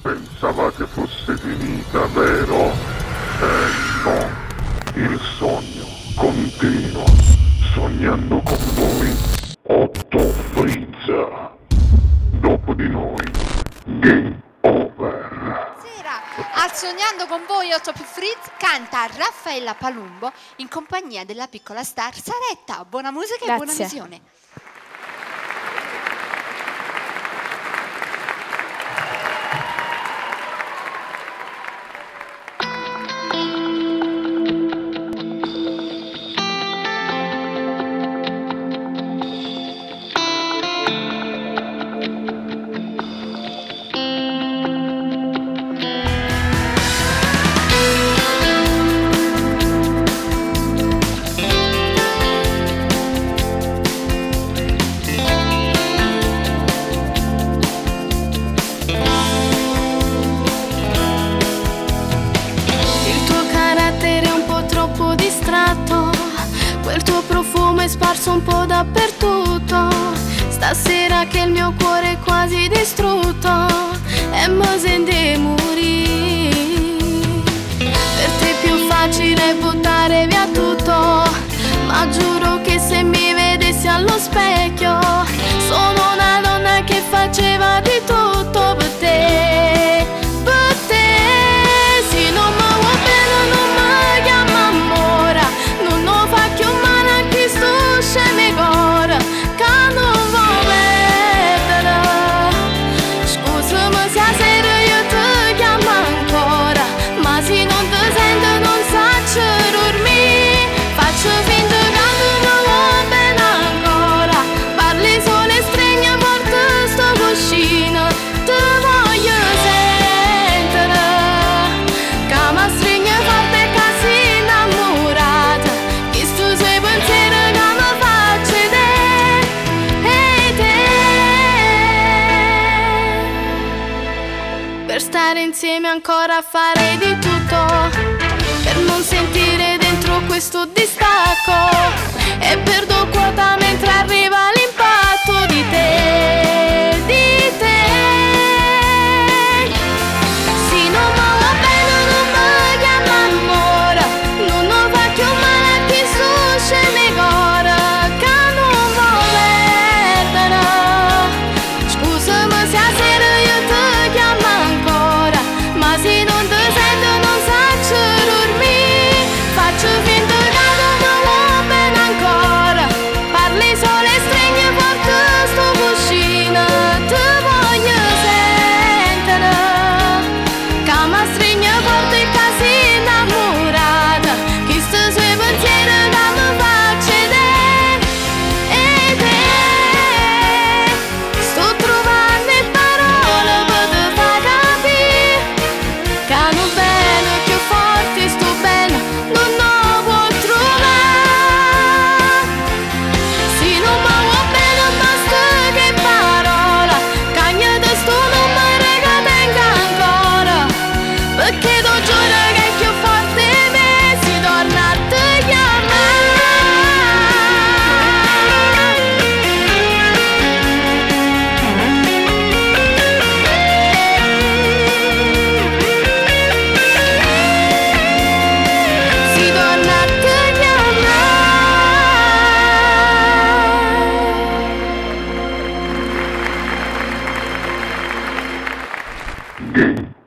Pensavate fosse finita, vero? Eh no, il sogno continua, sognando con voi Otto Frizz. Dopo di noi, Game Over. Sera al Sognando con voi 8 più Frizz canta Raffaella Palumbo in compagnia della piccola star Saretta. Buona musica e buona Grazie. visione. Il tuo carattere è un po' troppo distratto, quel tuo profumo è sparso un po' dappertutto. Stasera che il mio cuore è quasi distrutto e mi sente morire. Per te è più facile buttare via tutto, ma giuro che se mi vedessi allo specchio, sono una donna che faceva di tutto per te, per te. Se non mi vuoi bene non mi chiama amore, non lo fa più male a chi sto scemo cuore, che non vuoi perdere. Scusami se sera io ti chiamo ancora, ma se non ti sento non saccio dormire. Faccio finta che tu mi vuoi bene ancora, parli solo e stringi forte sto cuscino, ti voglio sentire, che mi stringi forte che sei innamorata, che sto suoi pensieri che mi faccio te e te. Per stare insieme ancora farei di tutto, per non sentire dentro questo distacco, e perdo quota mentre arriva l'impatto di te, di te. Se non mi va bene non mi chiama amore, non lo fa più male a chi sceme cuore, che non vuole perdere. Scusami se a sera io ti chiamo ancora, ma se non ti sento non saccio dormire. Faccio finta che tu mi vuoi bene ancora, parli solo e stringi forte sto cuscino, ti voglio sentire, che mi stringi forte che sei innamorata, che sto sui pensieri che mi faccio te e te. Sto trovando le parole per te far capire che non bene più forte sto bene non lo può trovare. Se non mi vuoi bene basta che parola, cagna di sto numero che tengo ancora, perché ti giuro che è più forte me si torna a te chiamare. Si torna a te chiamare. Game